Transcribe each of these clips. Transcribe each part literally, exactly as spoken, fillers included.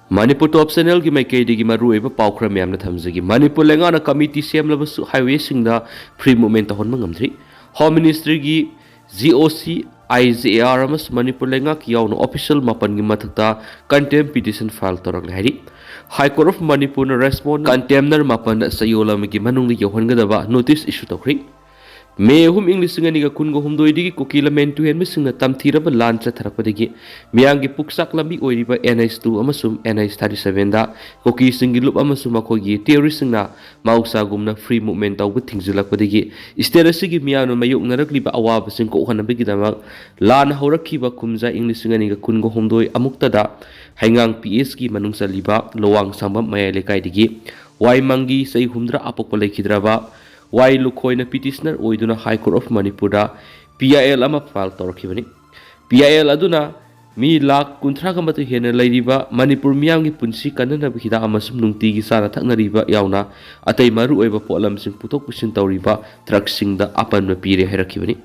ꯃꯅꯤꯄꯨꯔ ꯇꯣꯞ ꯆꯦꯅꯦꯜꯒꯤ ꯃꯥꯏꯀꯩꯗꯒꯤ ꯃꯔꯨꯑꯣꯏꯕ ꯄꯥꯎ ꯈꯔ ꯃꯌꯥꯝꯅ ꯊꯝꯖꯒꯦ꯫ ꯃꯅꯤꯄꯨꯔ ꯂꯩꯉꯥꯛꯅ ꯀꯃꯤꯇꯤ ꯁꯦꯝꯂꯕꯁꯨ ꯍꯥꯏꯋꯦꯁꯤꯡꯗ ꯐ꯭ꯔꯤ ꯃꯨꯚꯃꯦꯟ ꯇꯧꯍꯟꯕ ꯉꯝꯗ꯭ꯔꯤ꯫ ꯍꯣꯝ ꯃꯤꯅꯤꯁꯇ꯭ꯔꯤꯒꯤ ꯖꯤ ꯑꯣ ꯁꯤ, ꯑꯥꯏ ꯖꯦ ꯑꯥꯔ ꯑꯃꯁꯨꯡ ꯃꯅꯤꯄꯨꯔ ꯂꯩꯉꯥꯛꯀꯤ ꯌꯥꯎꯅ ꯑꯣꯐꯤꯁꯤꯌꯦꯜ ꯃꯥꯄꯟꯒꯤ ꯃꯊꯛꯇ ꯀꯟꯇꯦꯝ ꯄꯤꯇꯤꯁꯟ ꯐꯥꯏꯜ ꯇꯧꯔꯛꯂꯦ ꯍꯥꯏꯔꯤ꯫ ꯍꯥꯏ ꯀꯣꯔꯠ ꯑꯣꯐ ꯃꯅꯤꯄꯨꯔꯅ ꯔꯦꯁꯄꯣꯟ ꯀꯟꯇꯦꯝꯅꯔ ꯃꯥꯄꯟ ꯆꯌꯣꯜ ꯑꯃꯒꯤ ꯃꯅꯨꯡꯗ ꯌꯧꯍꯟꯒꯗꯕ ꯅꯣꯇꯤꯁ ꯏꯁꯨ ꯇꯧꯈ꯭ꯔꯤ꯫ ꯃꯦ ꯑꯍꯨꯝ, ꯏꯪ ꯂꯤꯁꯤꯡ ꯑꯅꯤꯒ ꯀꯨꯟꯒ ꯍꯨꯝꯗꯣꯏꯗꯒꯤ ꯀꯨꯀꯤ ꯂꯝꯕꯦꯟ ꯇꯨꯍꯦꯟꯕꯁꯤꯡꯅ ꯇꯝꯊꯤꯔꯕ ꯂꯥꯟ ꯆꯠꯊꯔꯛꯄꯗꯒꯤ ꯃꯤꯌꯥꯝꯒꯤ ꯄꯨꯛꯆꯥꯛ ꯂꯝꯕꯤ ꯑꯣꯏꯔꯤꯕ ꯑꯦꯟ ꯑꯩꯆ ꯇꯨ ꯑꯃꯁꯨꯡ ꯑꯦꯟ ꯑꯩꯆ ꯊꯥꯔꯇꯤ ꯁꯚꯦꯟꯗ ꯀꯨꯀꯤꯁꯤꯡꯒꯤ ꯂꯨꯞ ꯑꯃꯁꯨꯡ ꯃꯈꯣꯏꯒꯤ ꯇꯦꯔꯣꯔꯤꯁꯁꯤꯡꯅ ꯃꯍꯧꯁꯥꯒꯨꯝꯅ ꯐ꯭ꯔꯤ ꯃꯨꯚꯃꯦꯟ ꯇꯧꯕ ꯊꯤꯡꯖꯤꯜꯂꯛꯄꯗꯒꯤ ꯁ꯭ꯇꯦꯠ ꯑꯁꯤꯒꯤ ꯃꯤꯌꯥꯝꯅ ꯃꯥꯌꯣꯛꯅꯔꯛꯂꯤꯕ ꯑꯋꯥꯕꯁꯤꯡ ꯀꯣꯛꯍꯟꯅꯕꯒꯤꯗꯃꯛ ꯂꯥꯟ ꯍꯧꯔꯛꯈꯤꯕ ꯀꯨꯝꯖꯥ ꯏꯪ ꯂꯤꯁꯤꯡ ꯑꯅꯤꯒ ꯀꯨꯟꯒ ꯍꯨꯝꯗꯣꯏ ꯑꯃꯨꯛꯇꯗ ꯍꯩꯉꯥꯡ ꯄꯤ ꯑꯦꯁꯀꯤ ꯃꯅꯨꯡ ꯆꯜꯂꯤꯕ ꯂꯣꯋꯥꯡ ꯁꯥꯡꯕꯝ ꯃꯌꯥꯏ ꯂꯩꯀꯥꯏꯗꯒꯤ ꯋꯥꯏ ꯃꯪꯒꯤ ꯆꯍꯤ ꯍꯨꯝꯗ꯭ꯔꯥ ꯑꯄꯣꯛꯄ ꯂꯩꯈꯤꯗ꯭ꯔꯕ ꯋꯥꯏ ꯂꯨꯈꯣꯏꯅ ꯄꯤꯇꯤꯁꯅꯔ ꯑꯣꯏꯗꯨꯅ ꯍꯥꯏ ꯀꯣꯔꯠ ꯑꯣꯐ ꯃꯅꯤꯄꯨꯔꯗ ꯄꯤ ꯑꯥꯏ ꯑꯦꯜ ꯑꯃ ꯐꯥꯏꯜ ꯇꯧꯔꯛꯈꯤꯕꯅꯤ꯫ ꯄꯤ ꯑꯥꯏ ꯑꯦꯜ ꯑꯗꯨꯅ ꯃꯤ ꯂꯥꯈ ꯀꯨꯟꯊ꯭ꯔꯥꯒ ꯃꯥꯊꯣꯏ ꯍꯦꯟꯅ ꯂꯩꯔꯤꯕ ꯃꯅꯤꯄꯨꯔ ꯃꯤꯌꯥꯝꯒꯤ ꯄꯨꯟꯁꯤ ꯀꯟꯅꯅꯕ ꯍꯤꯗꯥꯛ ꯑꯃꯁꯨꯡ ꯅꯨꯡꯇꯤꯒꯤ ꯆꯥꯅ ꯊꯛꯅꯔꯤꯕ ꯌꯥꯎꯅ ꯑꯇꯩ ꯃꯔꯨꯑꯣꯏꯕ ꯄꯣꯠꯂꯝꯁꯤꯡ ꯄꯨꯊꯣꯛ ꯄꯨꯁꯤꯟ ꯇꯧꯔꯤꯕ ꯇ꯭ꯔꯛꯁꯤꯡꯗ ꯑꯄꯟꯕ ꯄꯤꯔꯦ ꯍꯥꯏꯔꯛꯈꯤꯕꯅꯤ꯫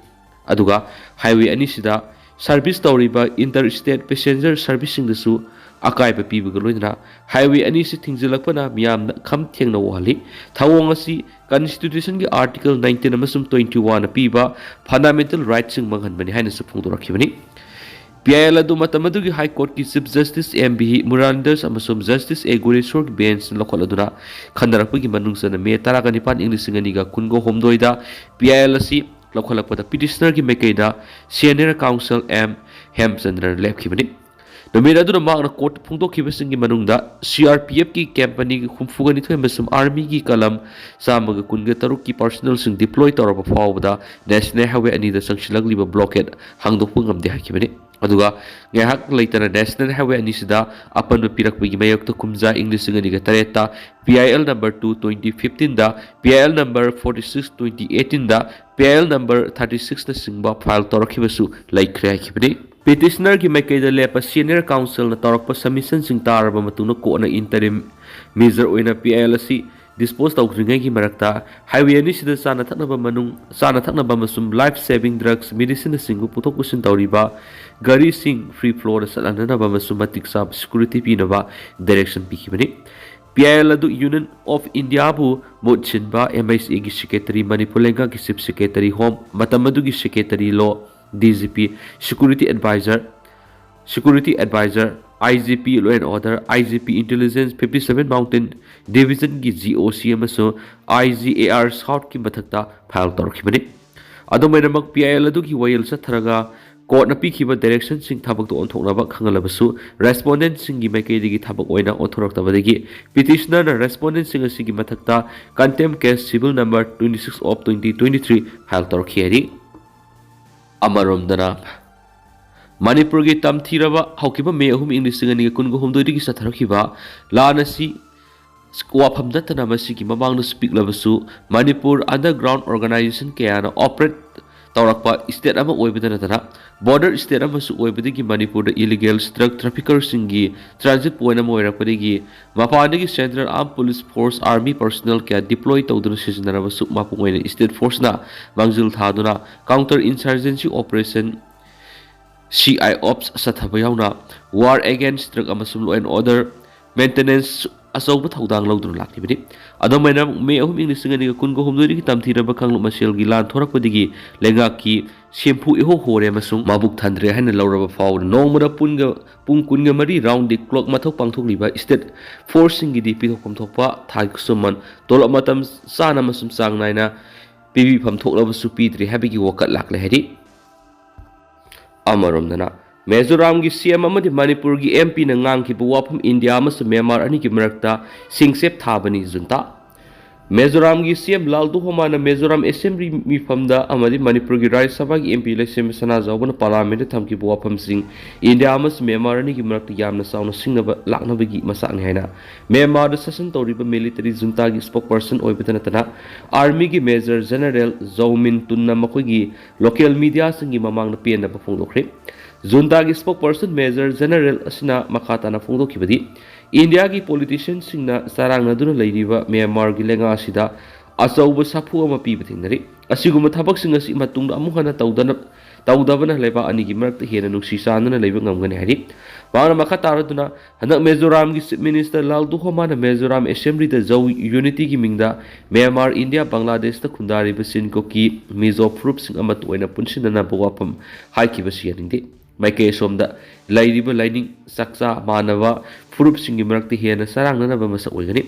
ꯑꯗꯨꯒ ꯍꯥꯏꯋꯦ ꯑꯅꯤꯁꯤꯗ ꯁꯔꯚꯤꯁ ꯇꯧꯔꯤꯕ ꯏꯟꯇꯔ ꯁ꯭ꯇꯦꯠ ꯄꯦꯁꯦꯟꯖꯔ ꯁꯔꯚꯤꯁꯁꯤꯡꯗꯁꯨ ꯑꯀꯥꯏꯕ ꯄꯤꯕꯒ ꯂꯣꯏꯅꯅ ꯍꯥꯏꯋꯦ ꯑꯅꯤꯁꯤ ꯊꯤꯡꯖꯤꯜꯂꯛꯄꯅ ꯃꯤꯌꯥꯝꯅ ꯈꯝ ꯊꯦꯡꯅ ꯋꯥꯍꯜꯂꯤ꯫ ꯊꯧꯑꯣꯡ ꯑꯁꯤ ꯀꯟꯁꯇꯤꯇ꯭ꯌꯨꯁꯟꯒꯤ ꯑꯥꯔꯇꯤꯀꯜ ꯅꯥꯏꯟꯇꯤꯟ ꯑꯃꯁꯨꯡ ꯇ꯭ꯋꯦꯟꯇꯤ ꯋꯥꯟꯅ ꯄꯤꯕ ꯐꯟꯗꯥꯃꯦꯟꯇꯦꯜ ꯔꯥꯏꯠꯁꯤꯡ ꯃꯥꯡꯍꯟꯕꯅꯤ ꯍꯥꯏꯅꯁꯨ ꯐꯣꯡꯗꯣꯔꯛꯈꯤꯕꯅꯤ꯫ ꯄꯤ ꯑꯥꯏ ꯑꯦꯜ ꯑꯗꯨ ꯃꯇꯝ ꯑꯗꯨꯒꯤ ꯍꯥꯏ ꯀꯣꯔꯠꯀꯤ ꯆꯤꯐ ꯖꯁꯇꯤꯁ ꯑꯦꯝ ꯚꯤ ꯃꯨꯔꯥꯟꯗꯔꯁ ꯑꯃꯁꯨꯡ ꯖꯁꯇꯤꯁ ꯑꯦ ꯒꯨꯔꯦꯁꯣꯔꯒꯤ ꯕꯦꯟꯆꯅ ꯂꯧꯈꯠꯂꯗꯨꯅ ꯈꯟꯅꯔꯛꯄꯒꯤ ꯃꯅꯨꯡ ꯆꯟꯅ ꯃꯦ ꯇꯔꯥꯒ ꯅꯤꯄꯥꯟ, ꯏꯪ ꯂꯤꯁꯤꯡ ꯑꯅꯤꯒ ꯀꯨꯟꯒ ꯍꯨꯝꯗꯣꯏꯗ ꯄꯤ ꯑꯥꯏ ꯑꯦꯜ ꯑꯁꯤ ꯂꯧꯈꯠꯂꯛꯄꯗ ꯄꯤꯇꯤꯁꯅꯔꯒꯤ ꯃꯥꯏꯀꯩꯗ ꯁꯦꯅꯤꯌꯔ ꯀꯥꯎꯟꯁꯤꯜ ꯑꯦꯝ ꯍꯦꯝꯆꯟꯗ꯭ꯔꯅ ꯂꯦꯞꯈꯤꯕꯅꯤ꯫ ꯅꯨꯃꯤꯠ ꯑꯗꯨꯗ ꯃꯍꯥꯛꯅ ꯀꯣꯔꯠꯇ ꯐꯣꯡꯗꯣꯛꯈꯤꯕꯁꯤꯡꯒꯤ ꯃꯅꯨꯡꯗ ꯁꯤ ꯑꯥꯔ ꯄꯤ ꯑꯦꯐꯀꯤ ꯀꯦꯝꯞ ꯑꯅꯤꯒ ꯍꯨꯝꯐꯨꯒ ꯅꯤꯊꯣꯏ ꯑꯃꯁꯨꯡ ꯑꯥꯔꯃꯤꯒꯤ ꯀꯂꯝ ꯆꯥꯝꯃꯒ ꯀꯨꯟꯒ ꯇꯔꯨꯛꯀꯤ ꯄꯥꯔꯁꯅꯦꯜꯁꯤꯡ ꯗꯤꯄ꯭ꯂꯣꯏ ꯇꯧꯔꯕ ꯐꯥꯎꯕꯗ ꯅꯦꯁꯅꯦꯜ ꯍꯥꯏꯋꯦ ꯑꯅꯤꯗ ꯆꯪꯁꯤꯜꯂꯛꯂꯤꯕ ꯕ꯭ꯂꯣꯀꯦꯠ ꯍꯥꯡꯗꯣꯛꯄ ꯉꯝꯗꯦ ꯍꯥꯏꯈꯤꯕꯅꯤ꯫ ꯑꯗꯨꯒ ꯉꯥꯏꯍꯥꯛ ꯂꯩꯇꯅ ꯅꯦꯁꯅꯦꯜ ꯍꯥꯏꯋꯦ ꯑꯅꯤꯁꯤꯗ ꯑꯄꯟꯕ ꯄꯤꯔꯛꯄꯒꯤ ꯃꯥꯌꯣꯛꯇ ꯀꯨꯝꯖꯥ ꯏꯪ ꯂꯤꯁꯤꯡ ꯑꯅꯤꯒ ꯇꯔꯦꯠꯇ P I L number two, twenty ꯐꯤꯐꯇꯤꯟꯗ, P I L number forty six, twenty ꯑꯩꯠꯇꯤꯟꯗ, P I L number thirty ꯁꯤꯛꯁꯅꯆꯤꯡꯕ ꯐꯥꯏꯜ ꯇꯧꯔꯛꯈꯤꯕꯁꯨ ꯂꯩꯈ꯭ꯔꯦ ꯍꯥꯏꯈꯤꯕꯅꯤ꯫ ꯄꯤꯇꯤꯁꯅꯔꯒꯤ ꯃꯥꯏꯀꯩꯗ ꯂꯦꯞꯄ ꯁꯦꯅꯤꯌꯔ ꯀꯥꯎꯟꯁꯤꯜꯅ ꯇꯧꯔꯛꯄ ꯁꯕꯃꯤꯁꯟꯁꯤꯡ ꯇꯥꯔꯕ ꯃꯇꯨꯡꯗ ꯀꯣꯔꯠꯅ ꯏꯟꯇꯔꯤꯝ ꯃꯦꯖꯔ ꯑꯣꯏꯅ ꯄꯤ ꯑꯥꯏ ꯑꯦꯜ ꯑꯁꯤ ꯗꯤꯁꯄꯣꯖ ꯇꯧꯗ꯭ꯔꯤꯉꯩꯒꯤ ꯃꯔꯛꯇ ꯍꯥꯏꯋꯦ ꯑꯅꯤꯁꯤꯗ ꯆꯥꯅ ꯊꯛꯅꯕ ꯃꯅꯨꯡ, ꯆꯥꯅ ꯊꯛꯅꯕ ꯑꯃꯁꯨꯡ ꯂꯥꯏꯐ ꯁꯦꯚꯤꯡ ꯗ꯭ꯔꯒꯁ, ꯃꯦꯗꯤꯁꯤꯟꯅꯆꯤꯡꯕ ꯄꯨꯊꯣꯛ ꯄꯨꯁꯤꯟ ꯇꯧꯔꯤꯕ ꯒꯥꯔꯤꯁꯤꯡ ꯐ꯭ꯔꯤ ꯐ꯭ꯂꯣꯗ ꯆꯠꯍꯟꯅꯅꯕ ꯑꯃꯁꯨꯡ ꯃꯇꯤꯛ ꯆꯥꯕ ꯁꯦꯀ꯭ꯌꯨꯔꯤꯇꯤ ꯄꯤꯅꯕ ꯗꯥꯏꯔꯦꯛꯁꯟ ꯄꯤꯈꯤꯕꯅꯤ꯫ ꯄꯤ ꯑꯥꯏ ꯑꯦꯜ ꯑꯗꯨ ꯌꯨꯅꯤꯌꯟ ꯑꯣꯐ ꯏꯟꯗꯤꯌꯥꯕꯨ ꯃꯍꯨꯠ ꯁꯤꯟꯕ ꯑꯦꯝ ꯑꯩꯆ ꯑꯦꯒꯤ ꯁꯦꯀ꯭ꯔꯦꯇꯔꯤ, ꯃꯅꯤꯄꯨꯔ ꯂꯩꯉꯥꯛꯀꯤ ꯆꯤꯐ ꯁꯦꯀ꯭ꯔꯦꯇꯔꯤ ꯍꯣꯝ, ꯃꯇꯝ ꯑꯗꯨꯒꯤ secretary law, D G P, security adviser, security adviser, I G P law and order, I G P intelligence, fifty seven mountain ꯗꯤꯚꯤꯖꯟꯒꯤ G O C ꯑꯃꯁꯨꯡ ꯑꯥꯏ G A R ꯁꯥꯎꯠꯀꯤ ꯃꯊꯛꯇ file ꯇꯧꯔꯛꯈꯤꯕꯅꯤ꯫ ꯑꯗꯨꯝ ꯑꯣꯏꯅꯃꯛ, ꯄꯤ I L ꯑꯗꯨꯒꯤ ꯋꯥꯌꯦꯜ ꯆꯠꯊꯔꯒ ꯀꯣꯔꯠꯅ ꯄꯤꯈꯤꯕ ꯗꯥꯏꯔꯦꯛꯁꯟꯁꯤꯡ ꯊꯕꯛꯇ ꯑꯣꯟꯊꯣꯛꯅꯕ ꯈꯪꯍꯜꯂꯕꯁꯨ, ꯔꯦꯁꯄꯣꯟꯗꯦꯟꯠꯁꯤꯡꯒꯤ ꯃꯥꯏꯀꯩꯗꯒꯤ ꯊꯕꯛ ꯑꯣꯏꯅ ꯑꯣꯟꯊꯣꯔꯛꯇꯕꯗꯒꯤ, ꯄꯤꯇꯤꯁꯅꯔꯅ ꯔꯦꯁꯄꯣꯟꯗꯦꯟꯠꯁꯤꯡ ꯑꯁꯤꯒꯤ ꯃꯊꯛꯇ contempt case civil number twenty six of twenty twenty three ꯐꯥꯏꯜ ꯇꯧꯔꯛꯈꯤ ꯍꯥꯏꯔꯤ꯫ ꯑꯃꯔꯣꯝꯗꯅ, ꯃꯅꯤꯄꯨꯔꯒꯤ ꯇꯝꯊꯤꯔꯕ ꯍꯧꯈꯤꯕ ꯃꯦ ꯑꯍꯨꯝ, ꯏꯪ ꯂꯤꯁꯤꯡ ꯑꯅꯤꯒ ꯀꯨꯟꯒ ꯍꯨꯝꯗꯣꯏꯗꯒꯤ ꯆꯠꯊꯔꯛꯈꯤꯕ ꯂꯥꯟ ꯑꯁꯤ ꯋꯥꯐꯝ ꯅꯠꯇꯅ ꯃꯁꯤꯒꯤ ꯃꯃꯥꯡꯗꯁꯨ ꯄꯤꯛꯂꯕꯁꯨ, ꯃꯅꯤꯄꯨꯔ ꯑꯟꯗꯔꯒ꯭ꯔꯥꯎꯟ ꯑꯣꯔꯒꯅꯥꯏꯖꯦꯁꯟ ꯀꯌꯥꯅ ꯑꯣꯄꯔꯦꯠ ꯇꯧꯔꯛꯄ ꯁ꯭ꯇꯦꯠ ꯑꯃ ꯑꯣꯏꯕꯗ ꯅꯠꯇꯅ, ꯕꯣꯔꯗꯔ ꯁ꯭ꯇꯦꯠ ꯑꯃꯁꯨ ꯑꯣꯏꯕꯗꯒꯤ ꯃꯅꯤꯄꯨꯔꯗ ꯏꯂꯤꯒꯦꯜ ꯗ꯭ꯔꯒ ꯇ꯭ꯔꯥꯐꯤꯀꯔꯁꯤꯡꯒꯤ ꯇ꯭ꯔꯥꯟꯖꯤꯠ ꯄꯣꯏꯟꯠ ꯑꯃ ꯑꯣꯏꯔꯛꯄꯗꯒꯤ, ꯃꯄꯥꯟꯗꯒꯤ central armed police force, army personnel ꯀꯌꯥ ꯗꯤꯄ꯭ꯂꯣꯏ ꯇꯧꯗꯨꯅ ꯁꯤꯖꯤꯟꯅꯔꯕꯁꯨ, ꯃꯄꯨꯡ ꯑꯣꯏꯅ ꯁ꯭ꯇꯦꯠ ꯐꯣꯔꯁꯅ ꯃꯥꯡꯖꯤꯜ ꯊꯥꯗꯨꯅ counter insurgency operation, C I ꯑꯣꯞꯁ ꯆꯠꯊꯕ ꯌꯥꯎꯅ ꯋꯥꯔ ꯑꯦꯒꯦꯟꯁ ꯗ꯭ꯔꯒ ꯑꯃꯁꯨꯡ ꯂꯣ ꯑꯦꯟ ꯑꯣꯔꯗꯔ ꯃꯦꯟꯇꯦꯅꯦꯟꯁ ꯑꯆꯧꯕ ꯊꯧꯗꯥꯡ ꯂꯧꯗꯨꯅ ꯂꯥꯛꯂꯤꯕꯅꯤ꯫ ꯑꯗꯨꯝ ꯑꯣꯏꯅ, ꯃꯦ ꯑꯍꯨꯝ, ꯏꯪ ꯂꯤꯁꯤꯡ ꯑꯅꯤꯒ ꯀꯨꯟꯒ ꯍꯨꯝꯗꯣꯏꯗꯒꯤ ꯇꯝꯊꯤꯔꯕ ꯀꯥꯡꯂꯨꯞ ꯃꯁꯦꯜꯒꯤ ꯂꯥꯟ ꯊꯣꯔꯛꯄꯗꯒꯤ ꯂꯩꯉꯥꯛꯀꯤ ꯁꯦꯝꯐꯨ ꯏꯍꯣ ꯍꯣꯔꯦ ꯑꯃꯁꯨꯡ ꯃꯕꯨꯛ ꯊꯟꯗ꯭ꯔꯦ ꯍꯥꯏꯅ ꯂꯧꯔꯕ ꯐꯥꯎꯕꯗ, ꯅꯣꯡꯃꯗ ꯄꯨꯟꯒ-, ꯄꯨꯡ ꯀꯨꯟꯒ ꯃꯔꯤ round the clock ꯃꯊꯧ ꯄꯥꯡꯊꯣꯛꯂꯤꯕ ꯁ꯭ꯇꯦꯠ ꯐꯣꯔꯁꯁꯤꯡꯒꯤꯗꯤ ꯄꯤꯊꯣꯛꯐꯝ ꯊꯣꯛꯄ ꯊꯥꯒꯤ ꯈꯨꯠꯁꯨꯃꯟ, ꯇꯣꯂꯣꯞ ꯃꯇꯝ ꯆꯥꯅ ꯑꯃꯁꯨꯡ ꯆꯥꯡ ꯅꯥꯏꯅ ꯄꯤꯕꯤꯐꯝ ꯊꯣꯛꯂꯕꯁꯨ ꯄꯤꯗ꯭ꯔꯤ ꯍꯥꯏꯕꯒꯤ ꯋꯥꯀꯠ ꯂꯥꯛꯂꯦ ꯍꯥꯏꯔꯤ꯫ ꯑꯃꯔꯣꯝꯗꯅ, ꯃꯤꯖꯣꯔꯥꯝꯒꯤ ꯁꯤ ꯑꯦꯝ ꯑꯃꯗꯤ ꯃꯅꯤꯄꯨꯔꯒꯤ ꯑꯦꯝ ꯄꯤꯅ ꯉꯥꯡꯈꯤꯕ ꯋꯥꯐꯝ ꯏꯟꯗꯤꯌꯥ ꯑꯃꯁꯨꯡ ꯃ꯭ꯌꯥꯟꯃꯥꯔ ꯑꯅꯤꯒꯤ ꯃꯔꯛꯇ ꯁꯤꯡꯆꯦꯞ ꯊꯥꯕꯅꯤ ꯖꯨꯟꯇꯥ꯫ ꯃꯤꯖꯣꯔꯥꯝꯒꯤ ꯁꯤ ꯑꯦꯝ ꯂꯥꯜꯗꯨꯍꯣꯃꯥꯅ ꯃꯤꯖꯣꯔꯥꯝ ꯑꯦꯁꯦꯝꯕ꯭ꯂꯤ ꯃꯤꯐꯝꯗ ꯑꯃꯗꯤ ꯃꯅꯤꯄꯨꯔꯒꯤ ꯔꯥꯖ꯭ꯌ ꯁꯚꯥꯒꯤ ꯑꯦꯝ ꯄꯤ ꯂꯩꯁꯦꯝꯕ ꯁꯅꯥꯖꯥꯎꯕꯅ ꯄꯥꯔꯂꯤꯌꯥꯃꯦꯟꯠꯇ ꯊꯝꯈꯤꯕ ꯋꯥꯐꯝꯁꯤꯡ ꯏꯟꯗꯤꯌꯥ ꯑꯃꯁꯨꯡ ꯃ꯭ꯌꯥꯟꯃꯥꯔ ꯑꯅꯤꯒꯤ ꯃꯔꯛꯇ ꯌꯥꯝꯅ ꯆꯥꯎꯅ ꯁꯤꯡꯅꯕ ꯂꯥꯛꯅꯕꯒꯤ ꯃꯆꯥꯛꯅꯤ ꯍꯥꯏꯅ ꯃ꯭ꯌꯥꯟꯃꯥꯔꯗ ꯁꯥꯁꯟ ꯇꯧꯔꯤꯕ ꯃꯤꯂꯤꯇꯔꯤ ꯖꯨꯟꯇꯥꯒꯤ ꯁ꯭ꯄꯣꯛꯄꯔꯁꯟ ꯑꯣꯏꯕꯇ ꯅꯠꯇꯅ ꯑꯥꯔꯃꯤꯒꯤ ꯃꯦꯖꯔ ꯖꯦꯅꯔꯦꯜ ꯖꯧ ꯃꯤꯟ ꯇꯨꯟꯅ ꯃꯈꯣꯏꯒꯤ ꯂꯣꯀꯦꯜ ꯃꯤꯗꯤꯌꯥꯁꯤꯡꯒꯤ ꯃꯃꯥꯡꯗ ꯄꯦꯟꯗꯕ ꯐꯣꯡꯗꯣꯛꯈ꯭ꯔꯦ꯫ ꯖꯨꯟꯇꯥꯒꯤ ꯁ꯭ꯄꯣꯛꯄꯔꯁꯟ ꯃꯦꯖꯔ ꯖꯦꯅꯔꯦꯜ ꯑꯁꯤꯅ ꯃꯈꯥ ꯇꯥꯅ ꯐꯣꯡꯗꯣꯛꯈꯤꯕꯗꯤ, ꯏꯟꯗꯤꯌꯥꯒꯤ ꯄꯣꯂꯤꯇꯤꯁꯤꯌꯟꯁꯤꯡꯅ ꯆꯔꯥꯡꯅꯗꯨꯅ ꯂꯩꯔꯤꯕ ꯃ꯭ꯌꯥꯟꯃꯥꯔꯒꯤ ꯂꯩꯉꯥꯛ ꯑꯁꯤꯗ ꯑꯆꯧꯕ ꯁꯥꯐꯨ ꯑꯃ ꯄꯤꯕ ꯊꯦꯡꯅꯔꯤ꯫ ꯑꯁꯤꯒꯨꯝꯕ ꯊꯕꯛꯁꯤꯡ ꯑꯁꯤ ꯃꯇꯨꯡꯗ ꯑꯃꯨꯛ ꯍꯟꯅ ꯇꯧꯗꯅ-, ꯇꯧꯗꯕꯅ ꯂꯩꯕꯥꯛ ꯑꯅꯤꯒꯤ ꯃꯔꯛꯇ ꯍꯦꯟꯅ ꯅꯨꯡꯁꯤ ꯆꯥꯟꯅꯅ ꯂꯩꯕ ꯉꯝꯒꯅꯤ ꯍꯥꯏꯔꯤ꯫ ꯃꯍꯥꯛꯅ ꯃꯈꯥ ꯇꯥꯔꯗꯨꯅ, ꯍꯟꯗꯛ ꯃꯤꯖꯣꯔꯥꯝꯒꯤ Chief Minister ꯂꯥꯜꯗꯨꯍꯣꯃꯥꯅ ꯃꯤꯖꯣꯔꯥꯝ Assemblyꯗ ꯖꯧ Unityꯒꯤ ꯃꯤꯡꯗ ꯃ꯭ꯌꯥꯟꯃꯥꯔ, ꯏꯟꯗꯤꯌꯥ, ꯕꯪꯒ꯭ꯂꯥꯗꯦꯁꯇ ꯈꯨꯟꯗꯥꯔꯤꯕ ꯆꯤꯟ ꯀꯨꯀꯤ ꯃꯤꯖꯣ ꯐꯨꯔꯨꯞꯁꯤꯡ ꯑꯃꯠꯇ ꯑꯣꯏꯅ ꯄꯨꯟꯁꯤꯟꯅꯅꯕ ꯋꯥꯐꯝ ꯍꯥꯏꯈꯤꯕꯁꯤ ꯌꯥꯅꯤꯡꯗꯦ꯫ ꯃꯥꯏꯀꯩ ꯑꯁꯣꯝꯗ ꯂꯩꯔꯤꯕ ꯂꯥꯏꯅꯤꯡ ꯆꯥꯛꯆꯥ ꯃꯥꯟꯅꯕ ꯐꯨꯔꯨꯞꯁꯤꯡꯒꯤ ꯃꯔꯛꯇ ꯍꯦꯟꯅ ꯆꯔꯥꯡꯅꯅꯕ ꯃꯁꯛ ꯑꯣꯏꯒꯅꯤ꯫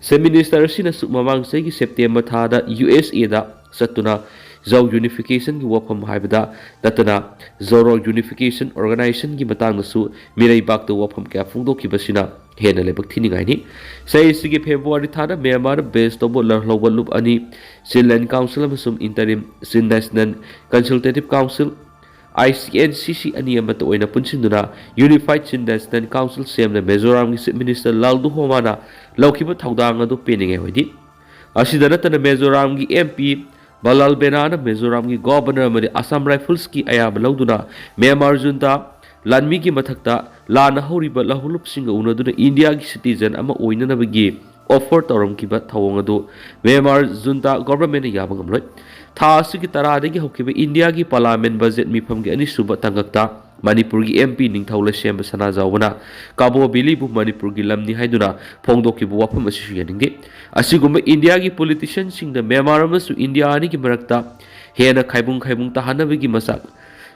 Chief Minister ꯑꯁꯤꯅꯁꯨ ꯃꯃꯥꯡ ꯆꯍꯤꯒꯤ September ꯊꯥꯗ USAꯗ ꯆꯠꯇꯨꯅ ꯖꯧ Unificationꯒꯤ ꯋꯥꯐꯝ ꯍꯥꯏꯕꯗ ꯅꯠꯇꯅ ꯖꯧꯔꯣ Unification Organizationꯒꯤ ꯃꯇꯥꯡꯗꯁꯨ ꯃꯤꯔꯩꯕꯥꯛꯇ ꯋꯥꯐꯝ ꯀꯌꯥ ꯐꯣꯡꯗꯣꯛꯈꯤꯕꯁꯤꯅ ꯍꯦꯟꯅ ꯂꯥꯏꯕꯛ ꯊꯤꯅꯤꯡꯉꯥꯏꯅꯤ꯫ ꯆꯍꯤꯁꯤꯒꯤ February ꯊꯥꯗ ꯃ꯭ꯌꯥꯟꯃꯥꯔꯗ base ꯇꯧꯕ ꯂꯧ-, ꯂꯧꯕ ꯂꯨꯞ ꯑꯅꯤ, Chinland Council ꯑꯃꯁꯨꯡ Interim Chin National Consultative Council, ICNCC ꯑꯅꯤ ꯑꯃꯠꯇ ꯑꯣꯏꯅ ꯄꯨꯟꯁꯤꯟꯗꯨꯅ Unified Chin National Council ꯁꯦꯝꯅ ꯃꯤꯖꯣꯔꯥꯝꯒꯤ Chief Minister ꯂꯥꯜꯗꯨꯍꯣꯃꯥꯅ ꯂꯧꯈꯤꯕ ꯊꯧꯗꯥꯡ ꯑꯗꯨ ꯄꯦꯟꯅꯤꯡꯉꯥꯏ ꯑꯣꯏꯗꯦ꯫ ꯑꯁꯤꯗ ꯅꯠꯇꯅ ꯃꯤꯖꯣꯔꯥꯝꯒꯤ MP ꯕꯂꯥꯜ ꯕꯦꯅꯥꯅ ꯃꯤꯖꯣꯔꯥꯝꯒꯤ Governor ꯑꯃꯗꯤ Assam Riflesꯀꯤ ꯑꯌꯥꯕ ꯂꯧꯗꯨꯅ ꯃ꯭ꯌꯥꯟꯃꯥꯔ junta ꯂꯥꯟꯃꯤꯒꯤ ꯃꯊꯛꯇ ꯂꯥꯟꯅ ꯍꯧꯔꯤꯕ ꯂꯧꯍꯧꯂꯨꯞꯁꯤꯡꯒ ꯎꯅꯗꯨꯅ ꯏꯟꯗꯤꯌꯥꯒꯤ citizen ꯑꯃ ꯑꯣꯏꯅꯅꯕꯒꯤ offer ꯇꯧꯔꯝꯈꯤꯕ ꯊꯧꯑꯣꯡ ꯑꯗꯨ ꯃ꯭ꯌꯥꯟꯃꯥꯔ junta governmentꯅ ꯌꯥꯕ ꯉꯝꯂꯣꯏ꯫ ꯊꯥ ꯑꯁꯤꯒꯤ ꯇꯔꯥꯗꯒꯤ ꯍꯧꯈꯤꯕ ꯏꯟꯗꯤꯌꯥꯒꯤ Parliament budget ꯃꯤꯐꯝꯒꯤ ꯑꯅꯤꯁꯨꯕ ꯇꯥꯡꯀꯛꯇ ꯃꯅꯤꯄꯨꯔꯒꯤ MP ꯅꯤꯡꯊꯧ ꯂꯩꯁꯦꯝꯕ ꯁꯅꯥꯖꯥꯎꯕꯅ ꯀꯥꯕꯣ ꯚꯦꯂꯤꯕꯨ ꯃꯅꯤꯄꯨꯔꯒꯤ ꯂꯝꯅꯤ ꯍꯥꯏꯗꯨꯅ ꯐꯣꯡꯗꯣꯛꯈꯤꯕ ꯋꯥꯐꯝ ꯑꯁꯤꯁꯨ ꯌꯥꯅꯤꯡꯗꯦ꯫ ꯑꯁꯤꯒꯨꯝꯕ ꯏꯟꯗꯤꯌꯥꯒꯤ politicianꯁꯤꯡꯗ ꯃ꯭ꯌꯥꯟꯃꯥꯔ ꯑꯃꯁꯨꯡ ꯏꯟꯗꯤꯌꯥ ꯑꯅꯤꯒꯤ ꯃꯔꯛꯇ ꯍꯦꯟꯅ ꯈꯥꯏꯕꯨꯡ ꯈꯥꯏꯕꯨꯡ ꯇꯥꯍꯟꯅꯕꯒꯤ ꯃꯆꯥꯛ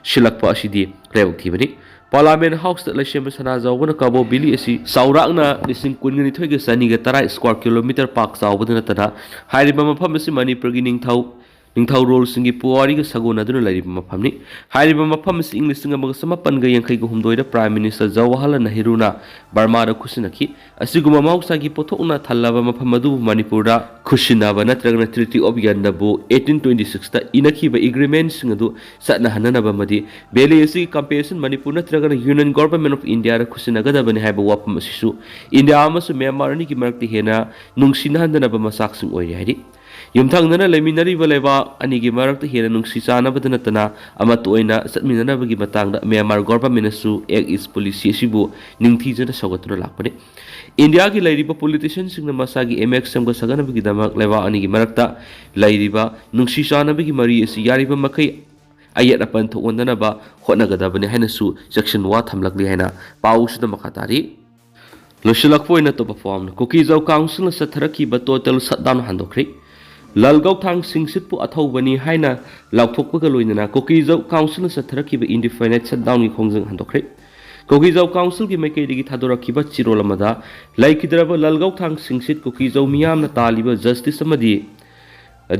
ꯁꯤꯜꯂꯛꯄ ꯑꯁꯤꯗꯤ ꯂꯥꯏꯕꯛ ꯊꯤꯕꯅꯤ꯫ Parliament Houseꯇ ꯂꯩꯁꯦꯝꯕ ꯁꯅꯥꯖꯥꯎꯕꯅ ꯀꯥꯕꯣ ꯚꯦꯂꯤ ꯑꯁꯤ ꯆꯥꯎꯔꯥꯛꯅ ꯂꯤꯁꯤꯡ ꯀꯨꯟꯒ ꯅꯤꯊꯣꯏꯒ ꯆꯅꯤꯒ ꯇꯔꯥ square kilometre ꯄꯥꯛ ꯆꯥꯎꯕꯗ ꯅꯠꯇꯅ ꯍꯥꯏꯔꯤꯕ ꯃꯐꯝ ꯑꯁꯤ ꯃꯅꯤꯄꯨꯔꯒꯤ ꯅꯤꯡꯊꯧ ꯅꯤꯡꯊꯧꯔꯣꯜꯁꯤꯡꯒꯤ ꯄꯨꯋꯥꯔꯤꯒ ꯁꯥꯒꯣꯟꯅꯗꯨꯅ ꯂꯩꯔꯤꯕ ꯃꯐꯝꯅꯤ꯫ ꯍꯥꯏꯔꯤꯕ ꯃꯐꯝ ꯑꯁꯤ ꯏꯪ ꯂꯤꯁꯤꯡ ꯑꯃꯒ ꯆꯃꯥꯄꯟꯒ ꯌꯥꯡꯈꯩꯒ ꯍꯨꯝꯗꯣꯏꯗ Prime Minister ꯖꯋꯥꯍꯔꯂꯥꯜ ꯅꯦꯍꯔꯨꯅ ꯕꯔꯃꯥꯗ ꯈꯨꯠꯁꯤꯟꯅꯈꯤ꯫ ꯑꯁꯤꯒꯨꯝꯕ ꯃꯍꯧꯁꯥꯒꯤ ꯄꯣꯠꯊꯣꯛꯅ ꯊꯜꯂꯕ ꯃꯐꯝ ꯑꯗꯨꯕꯨ ꯃꯅꯤꯄꯨꯔꯗ ꯈꯨꯠꯁꯤꯟꯅꯕ ꯅꯠꯇ꯭ꯔꯒꯅ Treaty of Yandabu eighteen twenty sixꯇ ꯏꯅꯈꯤꯕ agreementꯁꯤꯡ ꯑꯗꯨ ꯆꯠꯅꯍꯟꯅꯅꯕ ꯑꯃꯗꯤ valley ꯑꯁꯤꯒꯤ compensation ꯃꯅꯤꯄꯨꯔ ꯅꯠꯇ꯭ꯔꯒꯅ Union Government of Indiaꯗ ꯈꯨꯠꯁꯤꯟꯅꯒꯗꯕꯅꯤ ꯍꯥꯏꯕ ꯋꯥꯐꯝ ꯑꯁꯤꯁꯨ ꯏꯟꯗꯤꯌꯥ ꯑꯃꯁꯨꯡ ꯃ꯭ꯌꯥꯟꯃꯥꯔ ꯑꯅꯤꯒꯤ ꯃꯔꯛꯇ ꯍꯦꯟꯅ ꯅꯨꯡꯁꯤꯅꯍꯟꯗꯅꯕ ꯃꯆꯥꯛꯁꯤꯡ ꯑꯣꯏꯔꯤ ꯍꯥꯏꯔꯤ꯫ ꯌꯨꯝꯊꯪꯅꯅ ꯂꯩꯃꯤꯟꯅꯔꯤꯕ ꯂꯩꯕꯥꯛ ꯑꯅꯤꯒꯤ ꯃꯔꯛꯇ ꯍꯦꯟꯅ ꯅꯨꯡꯁꯤ ꯆꯥꯟꯅꯕꯗ ꯅꯠꯇꯅ ꯑꯃꯠꯇ ꯑꯣꯏꯅ ꯆꯠꯃꯤꯟꯅꯅꯕꯒꯤ ꯃꯇꯥꯡꯗ ꯃ꯭ꯌꯥꯟꯃꯥꯔ governmentꯅꯁꯨ Act East policy ꯑꯁꯤꯕꯨ ꯅꯤꯡꯊꯤꯖꯅ ꯁꯧꯒꯠꯇꯨꯅ ꯂꯥꯛꯄꯅꯤ꯫ ꯏꯟꯗꯤꯌꯥꯒꯤ ꯂꯩꯔꯤꯕ politicianꯁꯤꯡꯅ ꯃꯁꯥꯒꯤ image ꯁꯦꯝꯒꯠ ꯁꯥꯒꯠꯅꯕꯒꯤꯗꯃꯛ ꯂꯩꯕꯥꯛ ꯑꯅꯤꯒꯤ ꯃꯔꯛꯇ ꯂꯩꯔꯤꯕ ꯅꯨꯡꯁꯤ ꯆꯥꯟꯅꯕꯒꯤ ꯃꯔꯤ ꯑꯁꯤ ꯌꯥꯔꯤꯕ ꯃꯈꯩ ꯑꯌꯦꯠ ꯑꯄꯟ ꯊꯣꯛꯍꯟꯗꯅꯕ ꯍꯣꯠꯅꯒꯗꯕꯅꯤ ꯍꯥꯏꯅꯁꯨ ꯆꯦꯛꯁꯤꯟ ꯋꯥ ꯊꯝꯂꯛꯂꯤ ꯍꯥꯏꯅ ꯄꯥꯎꯁꯤꯗ ꯃꯈꯥ ꯇꯥꯔꯤ꯫ ꯂꯣꯏꯁꯤꯜꯂꯛꯄ ꯑꯣꯏꯅ ꯑꯇꯣꯞꯄ ꯄꯥꯎ ꯑꯃꯅ, ꯀꯨꯀꯤꯖꯧ ꯀꯥꯎꯟꯁꯤꯜꯅ ꯆꯠꯊꯔꯛꯈꯤꯕ ꯇꯣꯇꯦꯜ ꯁꯠꯗꯥꯎꯟ ꯍꯟꯗꯣꯛꯈ꯭ꯔꯦ꯫ ꯂꯥꯜꯒꯧꯊꯥꯡ ꯁꯤꯡꯁꯤꯠꯄꯨ ꯑꯊꯧꯕꯅꯤ ꯍꯥꯏꯅ ꯂꯥꯎꯊꯣꯛꯄꯒ ꯂꯣꯏꯅꯅ ꯀꯨꯀꯤꯖꯧ ꯀꯥꯎꯟꯁꯤꯜꯅ ꯆꯠꯊꯔꯛꯈꯤꯕ ꯏꯟꯗꯤꯐꯥꯏꯅꯥꯏꯠ ꯁꯠꯗꯥꯎꯟꯒꯤ ꯈꯣꯡꯖꯪ ꯍꯟꯗꯣꯛꯈ꯭ꯔꯦ꯫ ꯀꯨꯀꯤꯖꯧ ꯀꯥꯎꯟꯁꯤꯜꯒꯤ ꯃꯥꯏꯀꯩꯗꯒꯤ ꯊꯥꯗꯣꯔꯛꯈꯤꯕ ꯆꯤꯔꯣꯜ ꯑꯃꯗ ꯂꯩꯈꯤꯗ꯭ꯔꯕ ꯂꯥꯜꯒꯧꯊꯥꯡ ꯁꯤꯡꯁꯤꯠ ꯀꯨꯀꯤꯖꯧ ꯃꯤꯌꯥꯝꯅ ꯇꯥꯜꯂꯤꯕ ꯖꯁꯇꯤꯁ ꯑꯃꯗꯤ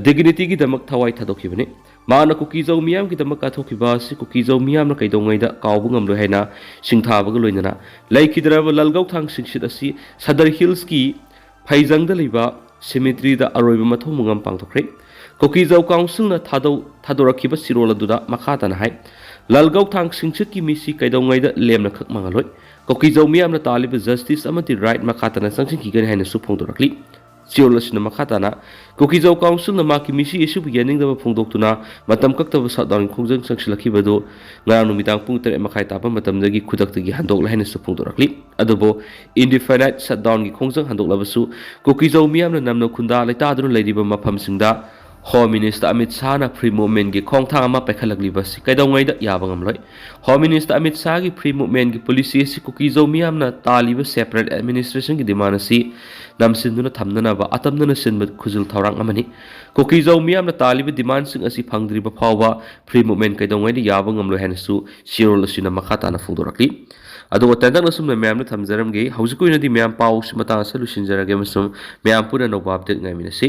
ꯗꯤꯒꯅꯤꯇꯤꯒꯤꯗꯃꯛ ꯊꯋꯥꯏ ꯊꯥꯗꯣꯛꯈꯤꯕꯅꯤ꯫ ꯃꯍꯥꯛꯅ ꯀꯨꯀꯤꯖꯧ ꯃꯤꯌꯥꯝꯒꯤꯗꯃꯛ ꯀꯠꯊꯣꯛꯈꯤꯕ ꯑꯁꯤ ꯀꯨꯀꯤꯖꯧ ꯃꯤꯌꯥꯝꯅ ꯀꯩꯗꯧꯉꯩꯗ ꯀꯥꯎꯕ ꯉꯝꯂꯣꯏ ꯍꯥꯏꯅ ꯁꯤꯡꯊꯥꯕꯒ ꯂꯣꯏꯅꯅ ꯂꯩꯈꯤꯗ꯭ꯔꯕ ꯂꯥꯜꯒꯧꯊꯥꯡ ꯁꯤꯡꯁꯤꯠ ꯑꯁꯤ ꯁꯗꯔ ꯍꯤꯜꯁꯀꯤ ꯐꯩꯖꯪꯗ ꯂꯩꯕ ꯁꯤꯃꯤꯇ꯭ꯔꯤꯗ ꯑꯔꯣꯏꯕ ꯃꯊꯧ ꯃꯉꯝ ꯄꯥꯡꯊꯣꯛꯈ꯭ꯔꯦ꯫ ꯀꯨꯀꯤꯖꯧ ꯀꯥꯎꯟꯁꯤꯜꯅ ꯊꯥꯗꯧ ꯊꯥꯗꯣꯔꯛꯈꯤꯕ ꯆꯤꯔꯣꯜ ꯑꯗꯨꯗ ꯃꯈꯥ ꯇꯥꯅ ꯍꯥꯏ, ꯂꯥꯜꯒꯧꯊꯥꯡ ꯁꯤꯡꯁꯤꯠꯀꯤ ꯃꯤꯁꯤ ꯀꯩꯗꯧꯉꯩꯗ ꯂꯦꯝꯅ ꯈꯛ ꯃꯥꯡꯍꯜꯂꯣꯏ꯫ ꯀꯨꯀꯤꯖꯧ ꯃꯤꯌꯥꯝꯅ ꯇꯥꯜꯂꯤꯕ ꯖꯁꯇꯤꯁ ꯑꯃꯗꯤ ꯔꯥꯏꯠ ꯃꯈꯥ ꯇꯥꯅ ꯆꯪꯁꯤꯟꯈꯤꯒꯅꯤ ꯍꯥꯏꯅꯁꯨ ꯐꯣꯡꯗꯣꯔꯛꯂꯤ꯫ ꯆꯤꯔꯣꯜ ꯑꯁꯤꯅ ꯃꯈꯥ ꯇꯥꯅ ꯀꯨꯀꯤꯖꯧ ꯀꯥꯎꯟꯁꯤꯜꯅ ꯃꯍꯥꯛꯀꯤ ꯃꯤꯁꯤ ꯑꯁꯤꯕꯨ ꯌꯥꯅꯤꯡꯗꯕ ꯐꯣꯡꯗꯣꯛꯇꯨꯅ ꯃꯇꯝ ꯀꯛꯇꯕ ꯁꯠꯗꯥꯎꯟꯒꯤ ꯈꯣꯡꯖꯪ ꯆꯪꯁꯤꯜꯂꯛꯈꯤꯕ ꯑꯗꯨ ꯉꯔꯥꯡ ꯅꯨꯃꯤꯗꯥꯡ ꯄꯨꯡ ꯇꯔꯦꯠ ꯃꯈꯥꯏ ꯇꯥꯕ ꯃꯇꯝꯗꯒꯤ ꯈꯨꯗꯛꯇꯒꯤ ꯍꯟꯗꯣꯛꯂꯦ ꯍꯥꯏꯅꯁꯨ ꯐꯣꯡꯗꯣꯔꯛꯂꯤ꯫ ꯑꯗꯨꯕꯨ ꯏꯟꯗꯤꯐꯥꯏꯅꯥꯏꯠ ꯁꯠꯗꯥꯎꯟꯒꯤ ꯈꯣꯡꯖꯪ ꯍꯟꯗꯣꯛꯂꯕꯁꯨ ꯀꯨꯀꯤꯖꯧ ꯃꯤꯌꯥꯝꯅ ꯅꯝꯅ ꯈꯨꯟꯗꯥ ꯂꯩꯇꯥꯗꯨꯅ ꯂꯩꯔꯤꯕ ꯃꯐꯝꯁꯤꯡꯗ ꯍꯣꯝ ꯃꯤꯅꯤꯁꯇꯔ ꯑꯃꯤꯠ ꯁꯥꯍꯅ ꯐ꯭ꯔꯤ ꯃꯨꯚꯃꯦꯟꯒꯤ ꯈꯣꯡꯊꯥꯡ ꯑꯃ ꯄꯥꯏꯈꯠꯂꯛꯂꯤꯕ ꯑꯁꯤ ꯀꯩꯗꯧꯉꯩꯗ ꯌꯥꯕ ꯉꯝꯂꯣꯏ꯫ ꯍꯣꯝ ꯃꯤꯅꯤꯁꯇꯔ ꯑꯃꯤꯠ ꯁꯥꯍꯒꯤ ꯐ꯭ꯔꯤ ꯃꯨꯚꯃꯦꯟꯒꯤ ꯄꯣꯂꯤꯁꯤ ꯑꯁꯤ ꯀꯨꯀꯤꯖꯧ ꯃꯤꯌꯥꯝꯅ ꯇꯥꯜꯂꯤꯕ ꯁꯦꯄꯔꯦꯠ ꯑꯦꯗꯃꯤꯅꯤꯁꯇ꯭ꯔꯦꯁꯟꯒꯤ ꯗꯤꯃꯥꯟ ꯑꯁꯤ ꯅꯝꯁꯤꯟꯗꯨꯅ ꯊꯝꯅꯅꯕ ꯑꯇꯝꯅꯅ ꯁꯤꯟꯕ ꯈꯨꯖꯤꯜ ꯊꯧꯔꯥꯡ ꯑꯃꯅꯤ꯫ ꯀꯨꯀꯤꯖꯧ ꯃꯤꯌꯥꯝꯅ ꯇꯥꯜꯂꯤꯕ ꯗꯤꯃꯥꯟꯁꯤꯡ ꯑꯁꯤ ꯐꯪꯗ꯭ꯔꯤꯕ ꯐꯥꯎꯕ ꯐ꯭ꯔꯤ ꯃꯨꯚꯃꯦꯟ ꯀꯩꯗꯧꯉꯩꯗ ꯌꯥꯕ ꯉꯝꯂꯣꯏ ꯍꯥꯏꯅꯁꯨ ꯆꯤꯔꯣꯜ ꯑꯁꯤꯅ ꯃꯈꯥ ꯇꯥꯅ ꯐꯣꯡꯗꯣꯔꯛꯂꯤ꯫ ꯑꯗꯨꯒ ꯇꯦꯟꯇꯛꯅ ꯁꯨꯝꯅ ꯃꯌꯥꯝꯗ ꯊꯝꯖꯔꯝꯒꯦ꯫ ꯍꯧꯖꯤꯛꯀꯤ ꯑꯣꯏꯅꯗꯤ ꯃꯌꯥꯝ ꯄꯥꯎꯁꯤ ꯃꯇꯥꯡ ꯑꯁꯤꯗ ꯂꯣꯏꯁꯤꯟꯖꯔꯒꯦ ꯑꯃꯁꯨꯡ ꯃꯌꯥꯝ ꯄꯨꯟꯅ ꯑꯅꯧꯕ ꯑꯞꯗꯦꯠ ꯉꯥꯏꯃꯤꯟꯅꯁꯤ꯫